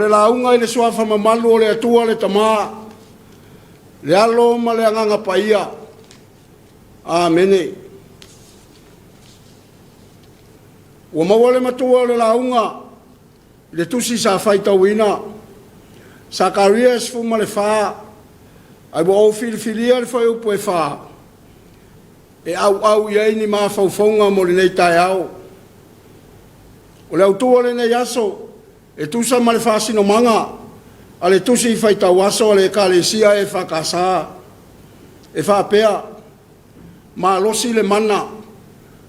le lauga i le suafa mamalu o le Atua le Tama, le Alo ma le Agaga Paia. Amene. Ua maua le matua o le lauga i le tusi sa faitauina, Sakaria 14, ae ua ou filifilia le fuaiupu e 4 e auau i ai ni mafaufauga mo lenei taeao. O le autu o lenei aso, e tusa ma le faasinomaga a le tusi faitau aso a le Ekalesia EFKS e faapea, malosi le mana,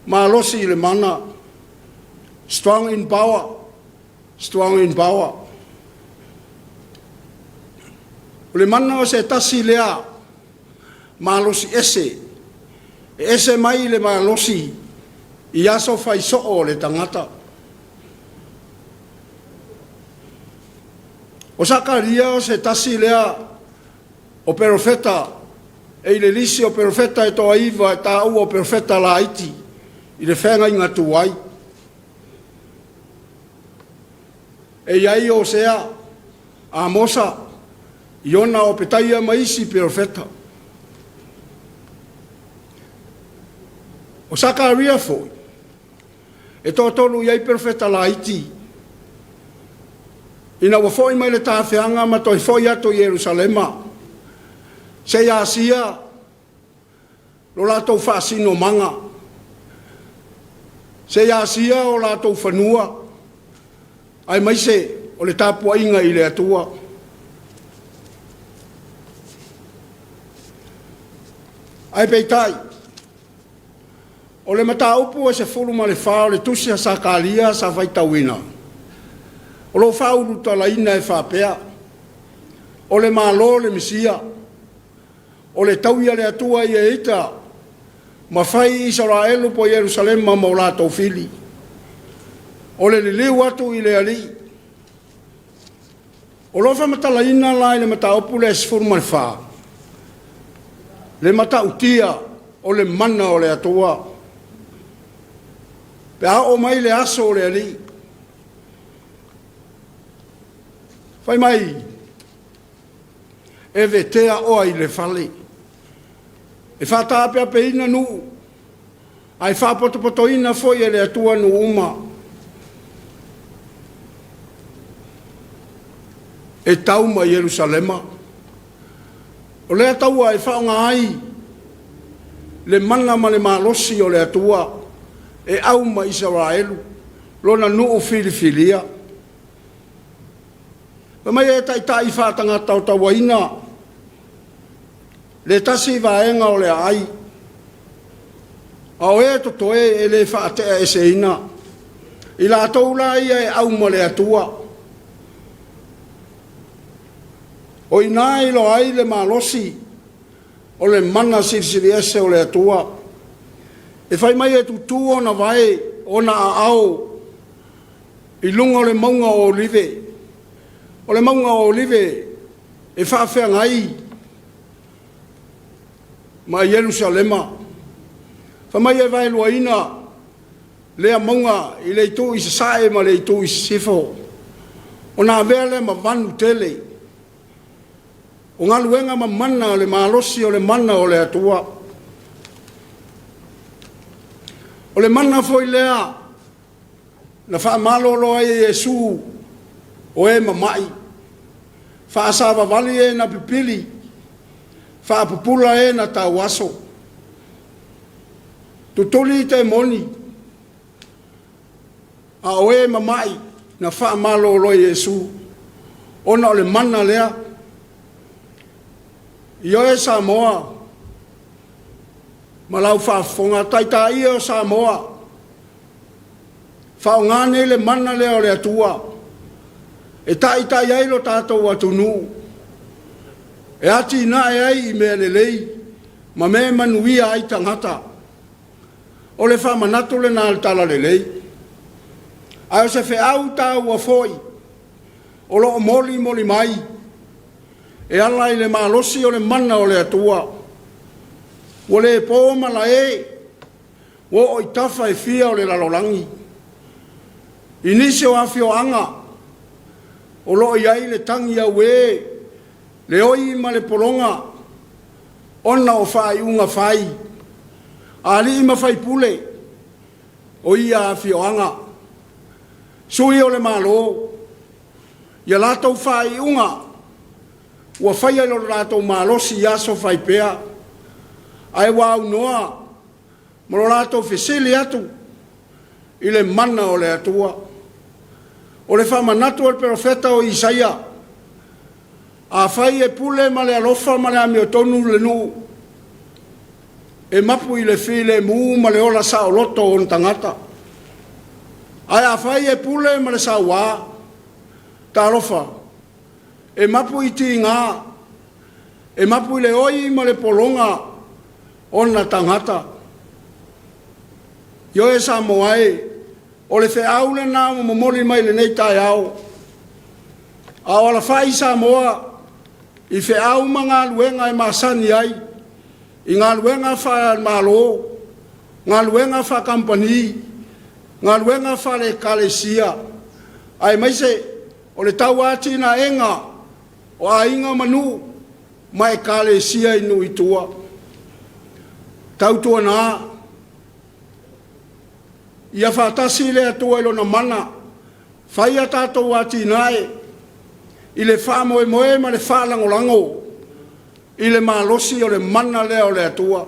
malosi le mana, strong in power, strong in power. O le mana o se tasi lea malosi ese, e ese mai le malosi i aso fai soo o le tagata. O Sakaria o se tasi lea o perofeta e i le lisi o perofeta e toaiva e taua o perofeta laiti i le feagaiga tuai. E i ai Osea, Amosa, Iona, Opetaia ma isi perofeta. O Sakaria foi, e toatolu i ai perofeta laiti ina ua foi mai le tafeaga ma toe foi atu i Yerusalema seia asia lo latou faasinomaga, seia asia o latou fanua, aemaise o le tapuaiga i le Atua. Ae peitai, o le mataupu e 14 o le tusi a Sakaria sa faitauina, o lo o faaulutalaina e faapea, o le Malo o le Mesia, o le taui a le Atua ia ita ma fai Isaraelu po o Ierusalema ma o latou fili. O le liliu atu i le Alii. O lo o faamatalaina la i le mataupu lea e 14, le matautia o le mana o le Atua. Pe a oo mai le aso o le Alii, fai mai e vetea oa i le fale, e faataapeapeina nuu, ae faapotopotoina foi e le Atua nuu uma. E tau mai Ierusalema. O lea taua e faaaoga ai le mana ma le malosi o le Atua e au ma Isaraelu, lona nuu filifilia. Fai mai e taitai faatagata o tauaina le tasi vaega o le aai, a o e totoe e le faate'aeseina, i latou la ia e au ma le Atua. O i ina e iloa ai le malosi o le mana silisili ese o le Atua. E fai mai e tutu ona vae, ona aao i luga o le mauga o Olive. O le mauga o Olive e faafeagai ma Ierusalema. Fai mai e vaeluaina lea mauga i le itu i sasae ma le itu i sisifo, ona avea lea ma vanu tele. O galuega mamana o le malosi o le mana o le Atua. O le mana foi lea na faamalolo ai e Iesu o e mamai, faasavavali e na pipili, faapupula e na tauaso, tutuli temoni, a o e mamai na faamalolo e Iesu, ona o le mana lea. Ioe Samoa ma lau faafofoga, taitai e o Samoa, faaaoga nei le mana lea o le Atua e taitai ai lo tatou atunuu, e atinae ai i mea lelei ma mea e manuia ai tagata. O le faamanatu lena o le Talalelei. Ae o se feau taua foi o lo o molimoli mai e ala i le malosi o le mana o le Atua. Ua le po malae, ua oo i tafa e fia o le lalolagi. I nisi o afioaga, O lo o i ai le tagi auē, le oi ma le pologa ona o faaiuga fai a alii ma faipule o ia afioaga, sui o le Malo, ia latou faaiuga ua faia i lo latou malosi i aso fai pea, ae ua aunoa ma lo latou fesili atu i le mana o le Atua. O le faamanatu a le Perofeta o Isaia, afai e pule ma le alofa ma le amiotonu le nuu, e mapu i le filemu ma le ola saoloto o ona tagata. Ae afai e pule ma le saua, talofa, e mapu i tiga, e mapu i le oi ma le pologa ona tagata. Ioe Samoa e, o le feau lena ua momoli mai i lenei taeao, a o alafai Samoa i feau ma galuega e masani ai, i galuega faale-Malo, galuega faa-kamupani, galuega faale-Ekalesia, aemaise o le tauatiaeina o aiga ma nuu ma Ekalesia i nuu i tua. Tautuana, ia faatasi le Atua i Lona mana, fai a tatou atinae i le faamoemoe ma le faalagolago i le malosi o le mana lea o le Atua,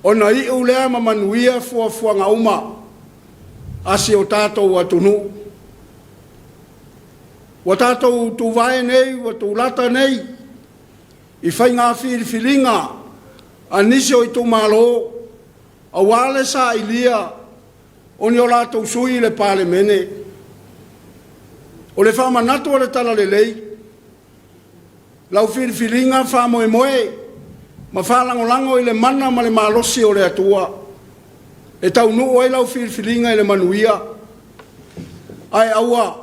ona iu lea ma manuia fuafuaga uma a si o tatou atunuu. Ua tatou tuvae nei, ua tulata nei i faiga filifiliga a nisi o itumalo aua le sailia o ni o latou sui i le Palemene. O le faamanatu o le Talalelei, lau filifiliga faamoemoe ma faalagolago i le mana ma le malosi o le Atua e taunuu ai lau filifiliga i le manuia, ae aua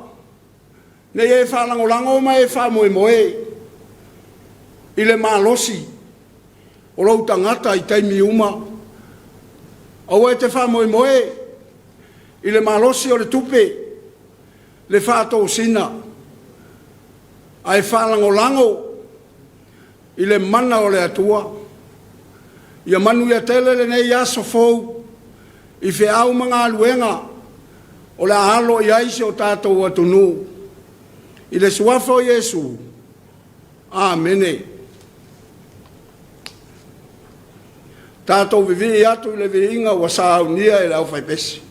ne i e faalagolago ma e faamoemoe i le malosi o lou tagata i taimi uma. Aua e te faamoemoe i le malosi o le tupe, le faatosina, ae faalagolago i le mana o le Atua. Ia manuia tele lenei aso fou i feau ma galuega o le a alo i ai si o tatou atunuu. I le suafa o Iesu, amene. Tatou vivii atu i le viiga ua saunia e le aufaipese.